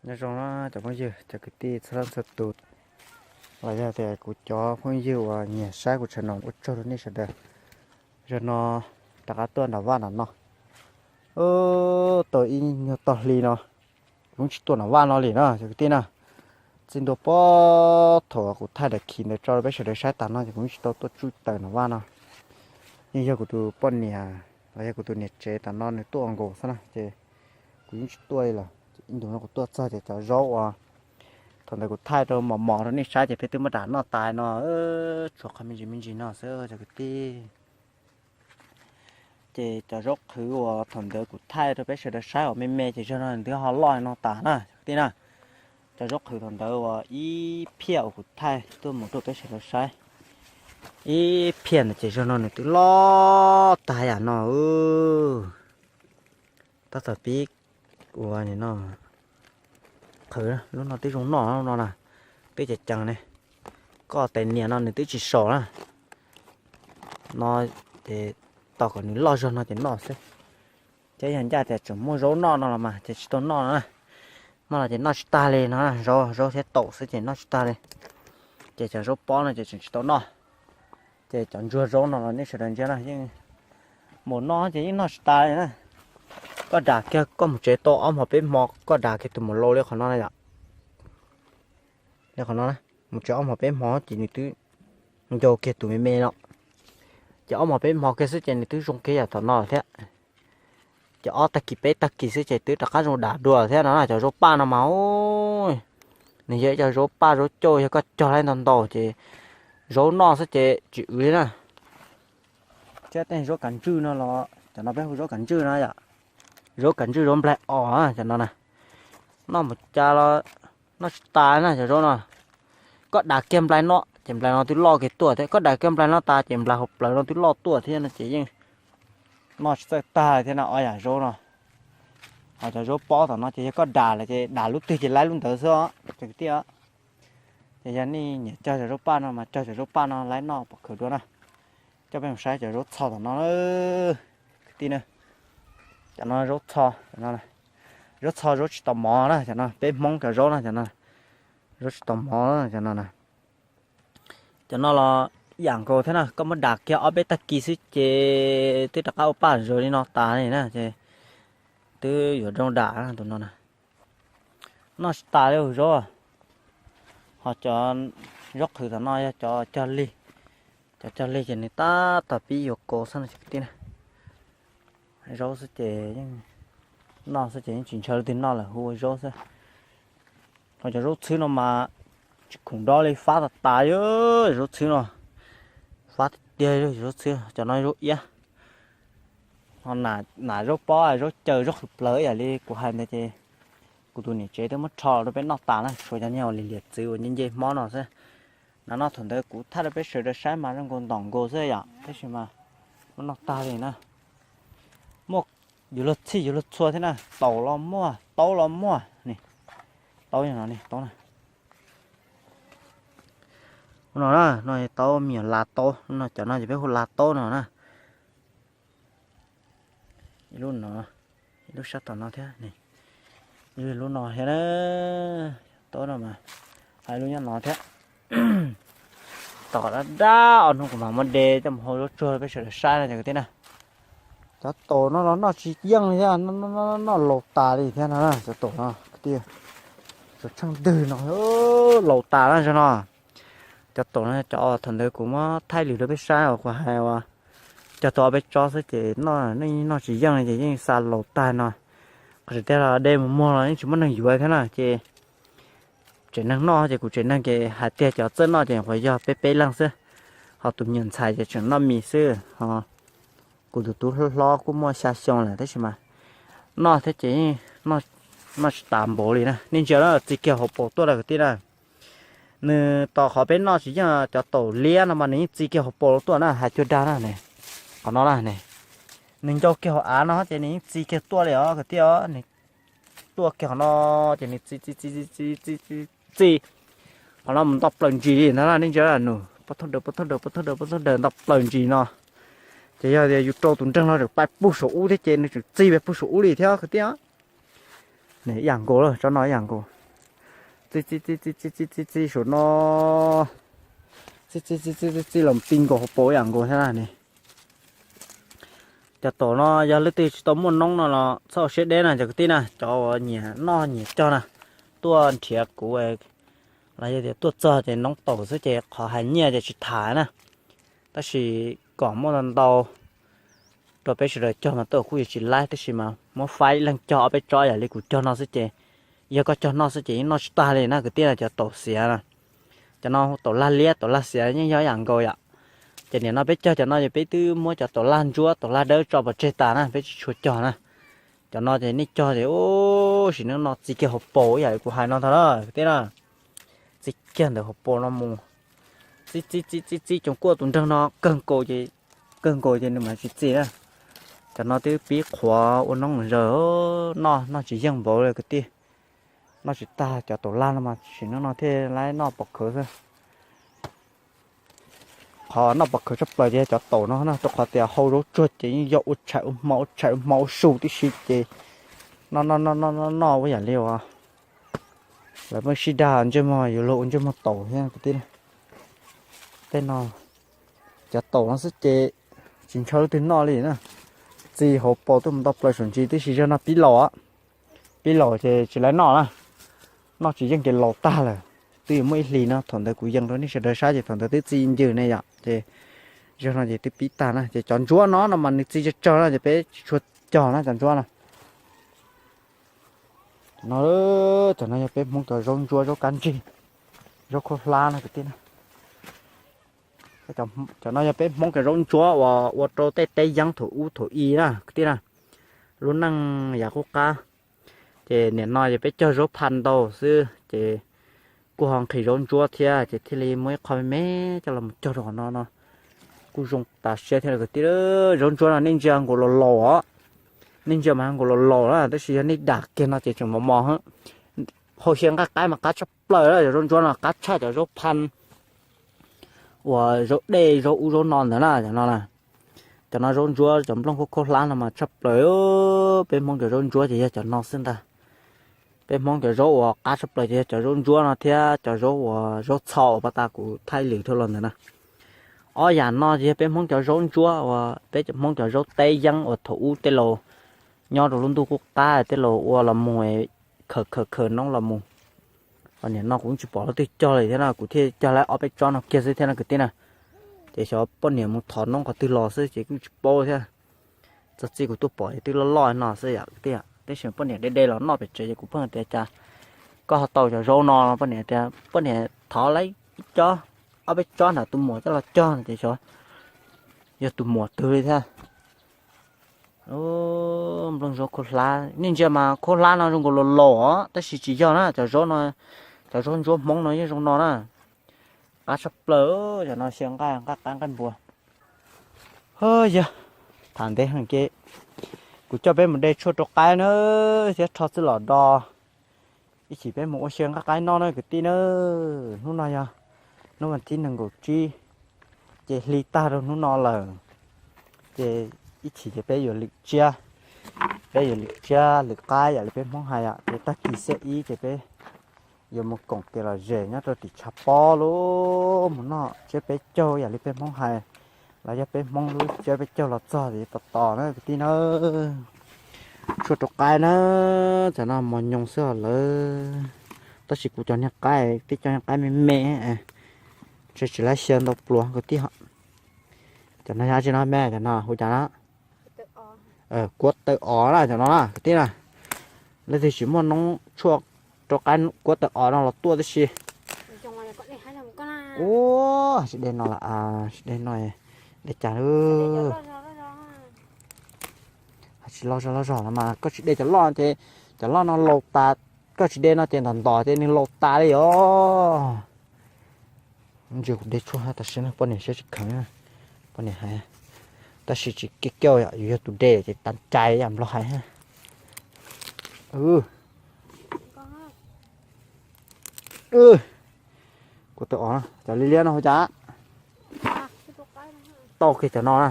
Nyob zoo na cov phooj ywg cov kwv tij txhua leej txhua tus, los yog tias kuv cov phooj ywg uas nyiam saib kuv channel no ua tsaug rau nej sawv daws. Zaum no rov qab tuaj nram vaj nram no, tau ib nyuag tog hli no, kuv yeej tsis tuaj nram vaj no li na cov kwv tij na. Txij ntua puag thaum kuv thaij daim khi ntawd tso rau peb sawv daws saib tas no ces kuv yeej tsis tau tuaj tsuj taws nram vaj no. Yeej yog kuv tus poj niam los yog kuv tus niam tsev tas no nws tuaj ua nkaus xwb na ces kuv yeej tsis tuaj li lawm. Ces ib ntus no kuv tuaj txog ces cov zaub uas thaum ntawd kuv thaij rau mos mos rau nej saib ces peb twb muab dam noj tas no, tshuav qhov me ntsis me ntsis no xwb cov kwv tij. Ces cov zaub qhwv uas thaum ntawd kuv thaij rau peb sawv daws saib uas me me ces zaum no nws twb ho loj no tas na cov kwv tij na. Cov zaub qhwv thaum ntawd uas ib phiaj uas kuv thaij tuaj mus rau peb sawv daws saib ib phiaj ntawd ces zaum no nws twb loj tag yam no. Tab tom pib ua no qhwv, lub no twb zoo noj no na, twb ceev ceev ne. Koj tes nias no nws twb tsis so na. No ces tos kom nws loj zog no ces noj xwb. Ces yog ncaj tias tseem muaj zaub noj no los mas ces tsis tau noj no na. Noj los ces noj tsis tag li no, zaub zaub thiab taum xwb ces noj tsis tag li. Ces cov zaub pob no ces tseem tsis tau noj. Ces cov ntsuag zaub no los nej sawv daws ntsia na, yeej mus noj ces yeej noj tsis tas li na. Koj dam kiag koj mus tsev tau ob hmo peb hmo, koj dam kiag tus mus laus li qhov no na yom. Li qhov no na, mus tsev ob hmo peb hmo ces nws twb ncau kiag tus me me no. Ces ob hmo peb hmo kiag xwb ces nws twb zoo kiag yam tom no lawm thiab. Ces ob tag kis peb tag kis xwb ces twb rov qab zoo dam dua thiab no na. Cov zaub paj no mas nws yog ib co zaub paj zaub cauj, yog koj cog laib ntau ntau ces zaub noj xwb ces tsis wv li na. Thiab tej zaub kav ntswj no los cov no peb hu zaub kav ntswj no yom. Zaub kav ntswj zaub nplaig os cov no na. Noj mus cas los noj tsis tas na cov zaub no. Koj dam kiag nplaig no ces nplaig no twb loj kiag tuaj thiab, koj dam kiag nplaig no tas ces nplaig hauv plawv no twb loj tuaj thiab no ces yeej noj tsis txawj tag thiab na ob yam zaub no. Ho cov zaub pob tom no ces yog koj dam lawm ces dam lub twg ces laib lub ntawd xwb os cov kwv tij. Ces yog nej nyiam cog cov zaub paj no mas cog cov zaub paj no laib noj pom khawv dua na. Coj peb mus saib cov zaub txho tom no kwv tij na. Cov no zaub txho, zaub txho zaub tsis tau mov na, cov no peb Hmoob cov zaub na, cov no zaub tsis tau mov cov no na. Cov no los yam nkaus thiab na, koj muab dam kiag ob peb tag kis xwb ces twb rov qab ua paj zuag li no tas li na, ces twb yuav zoo dam tus no na. Noj tsis tas li zaub. Ho cov zaub qhwv tom no yog cov cog lig. Cov cog lig ces nws tab tom pib yuav kaus xwb no cov kwv tij na. Zaub xwb ces yeej noj xwb ces yeej tsis ntshaw leej twg noj lawm, hu ua zaub xwb. Ho cov zaub txhwb no mas tsis khoom dob li, fab tas tas li zaub txhwb no. Fab tiag tiag zaub txhwb, cov no zaub iab. Ho nam zaub pob zaub caws zaub qhwv plawv ib yam li kuv hais ntawd ces kuv tus niam tsev twb muab rho rau peb noj tas na, tshuav cov niag uas liam liam txwv uas nce nce hmob no xwb. Hnub no thaum ntawd kuv thaij rau peb sawv daws saib mas zoo nkaus ntom nkaus xwb yom, tab sis mas muab noj tag li na. Muaj yuav luag txhij yuav luag txhua thiab na, taum los muaj, taub los muaj ne. Taub yog no ne, taub na. Ub no na, no taub me nyuam las taub no, cov no ces peb hu las taub no na. Ib lub no, ib lub sab tom no thiab, ib lub no thiab na. Taub no mas, hais lub nyob no thiab. Tom dab dab ob hnub kuv mam muab de coj mus hau zaub tsuag peb sawv daws saib no cov kwv tij na. Cov taum no los noj tsis yeej li thiab, noj laus tas li thiab no, cov taum no kwv tij, cov tsheej ntwg no laus tas na zog no. Cov taum no cov thaum ntawd kuv muab thaij lwm rau peb saib uas kuv hais uas cog tau ob peb tsob xwb ces noj, noj tsis yeej li ces yeej xa laus tag no. Qhov tseem tiag los de mus muag los yeej tsis muaj neeg yuav thiab na ces tsev neeg noj ces kuv tsev neeg ces hais tiag cov txawj noj ces nyuam qhuav yog peb peb leeg xwb, ho tus me nyuam ntxhais ces tseem noj mis xwb ho. Kuv tus tub hlob hlob kuj muaj xya xyoo lawm tab sis mas noj thiab ces noj tsis tas npaum li na. Nej ntsia na, txi kiag hauv paus tuaj lawm kwv tij na. Nws tos qhov peb noj tsis yeej cov taum liab no mas nws yeej txi kiag hauv paus tuaj na, hais cuag dag na ne. Qhov no na ne, nws ncau kiag hauv av no ces nws yeej txi kiag tuaj li os kwv tij os. Nws tuaj kiag qhov no ces nws txi txi txi txi txi txi txi, qhov no mus nto plaws ntsis li ntag na. Nej ntsia nws pov thoob daws pov thoob daws pov thoob daws pov thoob daws nto plaws ntsis no. Ces yog tias yus rau tus nreeg no tseem pais puag saum ub thiab ces nws tseem txi pais puag saum ub li thiab kwv tij. Nws ib yam nkaus lawm, tsob no ib yam nkaus. Txi txi txi txi txi txi txi txi saum no, txi txi txi txi txi txi los txi nkaus hauv paus ib yam nkaus thiab na ne. Cov taum no yog leej twg tsis tau muaj noob no los txhob ua siab deb na cov kwv tij na, cov uas nyiam noj nyiam cog na, tuaj nrhiav kuv los yog tias tuaj txog ces noob taum xwb ces qhov hais nyiaj ces tsis tham na, tab sis kom muaj ntau ntau rau peb sawv daws cog mas tuaj kuj yuav tsis laib, tab sis mas muab faib leej cog ob peb tsob yam li kuv cog no xwb ces, yog koj cog noj xwb ces yeej noj tsis tag li na kwv tij na, cov taum xiav na. Cov no taum laj liab taum laj xiav yeej yog ib yam nkaus yom. Ces nim no peb cog cov no ces peb twb muab cov taum laj ntsuab taum laj dawb tso pov tseg tas na, peb tsis tshua cog na. Cov no ces nej cog ces ub sim neej no txi kiag hauv paus ib yam li kuv hais no ntag na kwv tij na. Txi kiag ntawm hauv paus no mus, txi txi txi txi txi coos kuaj tus nraug no kawg nkaus ces, kawg nkaus ces nws mam tsis txi na. Cov no twb pib qhuav ua noob zaws, noj noj tsis yeej npaum li kwv tij. Noj tsis tag, cov taum laj no mas sim neej no thiaj laib noj pov khawv xwb. Qhov noj pov khawv tshaj plaws ces yog cov taum no na, rau qhov tias hau zaub tsuag ces yeej yog ua tshais ua hmo ua tshais ua hmo ua su tib si ces noj noj noj noj noj ua yam li uas lawv pheej sib dag ntsej muag yuav luag ua ntsej muag taum thiab kwv tij. Tej no cov taum no xwb ces tsis ntshaw leej twg noj li na. Txi hauv paus tuaj mus ntau plaws saum ntsis tib si, zaum no pib laus, pib laus ces tsis laib noj na. Noj tsis yeej ces laus tag lawm. Twb yuav muaj ib hlis no, thaum ntawd kuv yees rau nej sawv daws saib ces thaum ntawd twb txi ncaws ne yom, ces zaum no ces twb pib tag na. Ces cov ntsuab no no mas nws txi tsawg tsawg na ces peb tsis tshua cog na cov ntsuab no. No, cov no yog peb Hmoob cov zaub ntsuab zaub kab ntsig, zaub khaub hlab no kwv tij na. Cov no yog peb Hmoob cov zaub ntsuab uas ua rau tej teb yeeb thaum ub thaum i na kwv tij na. Lub neej yav qub qab ces nim no ces peb cog zaub pha ntau xwb ces kuj ho nqhis zaub ntsuab thiab ces thiaj li muaj ib qho me me coj los cog rau qhov no no. Kuj zoo tas siab thiab kwv tij. Zaub ntsuab no nej ntsia nkaus los laus os, nej ntsia mas nkaus los laus na, tab sis yog nej dam kiag no ces tseem mos mos. Hau xyaw nqaij qaib mas qab tshaj plaws, cov zaub ntsuab no qab tshaj cov zaub pha uas zaub dej zaub ub zaub no ntawd na cov no na. Cov no zaub ntsuab cov nplooj khaub khaub hlab no mas tshaj plaws. Peb Hmoob cov zaub ntsuab ces yog cov no xwb ntag. Peb Hmoob cov zaub uas qab tshaj plaws ces yog cov zaub ntsuab no thiab cov zaub uas zaub txho uas pas tas kuv thaij lwm dhau los ntawd na. Ob yam no ces yog peb Hmoob cov zaub ntsuab uas peb Hmoob cov zaub teb yeeb uas thaum ub tej laus nyob rau lub ntuj qub qab tej laus ua los mus, khaws khaws khaws noob los mus. Nim no kuv tsis pom leej twg cog li thiab no kuv thiaj cog laib ob peb tsob no kiag xwb thiab no kwv tij na. Ces xyov poj niam mus thov noob qhov twg los xwb ces kuj tsis paub thiab. Txog txij kuv tuaj pom twb loj loj no xwb yom kwv tij. Tab sis poj niam de de los noj pem tsev ces kuv pheej tias cas koj ho tau cov zaub no, poj niam tias poj niam thov laib ib tsob, ob peb tsob nram tus muam coj los cog no ces xyov yog tus muam twg li thiab. Nplooj zaub khaub hlab, nej ntsia mas khaub hlab no zoo nkaus los laus os, tab sis tsis yog na, cov zaub no, cov zaub ntsuab Hmoob no yeej zoo no na. Qab tshaj plaws, cov no xyaw nqaij nqaij qaib nqaij npua. Yog tham ntev heev ces kuv coj peb mus de tshuaj rau qaib na thiab rho txwj los do. Ib chim peb mus ua xyaw nqaij qaib noj na kwv tij na. Hnub no yog hnub vas thib nees nkaum tsib, ces hli tag rau hnub no lawm. Ces ib chim ces peb yuav lwm tsiab, peb yuav lwm tsiab lwm qaib yam li peb Hmoob hais, ces tag kis xiab ib ces peb yuav mus koom kev lom zem nyob rau tim tshav pob lub mus noj tsiab peb caug yam li peb Hmoob hais, los yog peb Hmoob lub tsiab peb caug los txog ces tos tos na kwv tij na. Tshuaj rau qaib na, cov no mos nyoos xwb os lawv. Tab sis kuv cov niag qaib, tej cov niag qaib me me, ntshe tsis laib xyaw ntau pluas kwv tij. Cov no yog tsi no me, cov no hu cas na? Kuab taw os na cov no na kwv tij na. Leej twg tsis muaj noob tshuaj rau qaib kuab taw os no los tuaj tib si. Ua, tsis de no las, tsis de no, de cas lawm. Tsis loj zog loj zog no mas koj tsis de cov loj ces cov loj no laus tas, koj tsis de no ces ntom ntom ces nws laus tas li os. Ntsia kuv de tshuaj tam sim no poj niam siab tsis kheev, poj niam hais, tab sis tsis kiaj kiaj yom, yus yog tus de ces tas cai yam nplog hais. Kuv tau os, cov liab liab no hu cas? Tau kiag cov no na,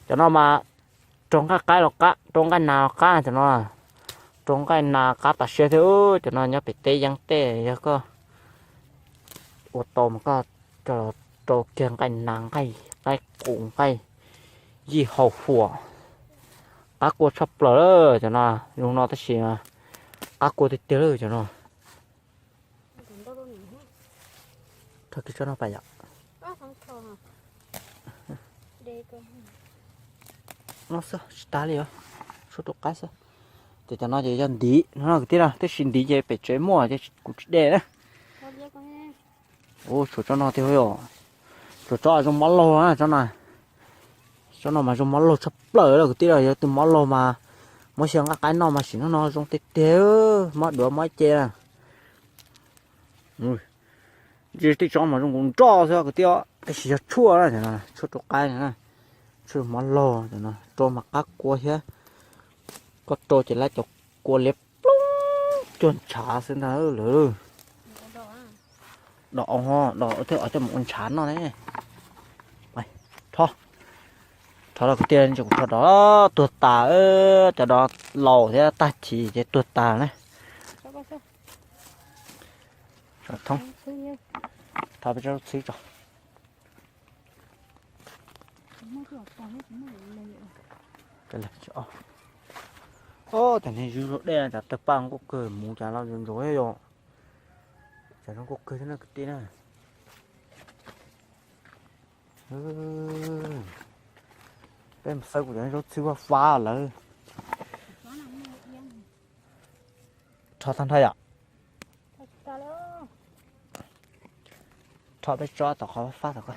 cov no mas rau nqaij qaib los qab, rau nqaij nas los qab cov no. Rau nqaij nas qab tas siab thiab, cov no nyob pem teb yeeb tej, yog koj ua tau mas koj coj los rau kiag nqaij nas, nqaij qaib qus, nqaij yij haus huam, qab kua tshaj plaws lawm cov no. Zoo no tab sis qab kua tiag tiag lawm cov no. Rho kiag tsob no pais yom. No xwb tsis tas li os, tshuav rau qab xwb. Ces cov no ces yog ntiv no kwv tij na, tab sis ntiv ces pem tsev muaj ces kuv tsis de na. Ua tshuav tsob no tiag os, tshuav tsob zoo mov laug na tsob no. Tsob no mas zoo mov laug tshaj plaws lawm kwv tij, yog tus mov laug mas muab xyaw nqaij qaib noj mas sim no no zoo tiag tiag, mob duav mob ce na. Ntshe tej tsob mas zoo nkaus nroj xwb kwv tij, tab sis yog tshuaj na, tshuaj rau qaib, tshuaj mov laug, rau mas qab kua thiab. Koj rau ces lawv cov kua liab ploog cuag ntshav xwb ntag lawm. Dos, dos coj mus ua ntshav noj ne. Rho, rho los kwv tij, kuv rho dos tuag tas, cov dos laus thiab tag chim ces tuag tas na. Rho peb tsob txhwb tso. Ob, tam ne zwb lub dej no cas tawg paj nkauj kawg, mus cas los ntsuav ntsuav yom. Cas zoo nkauj kawg thiab na kwv tij na. Peb mus xawb kuv cov zaub txhwb fab fab lawm. Rho tag nrho yom. Rho peb tsob tom qhov fab fab tom ko.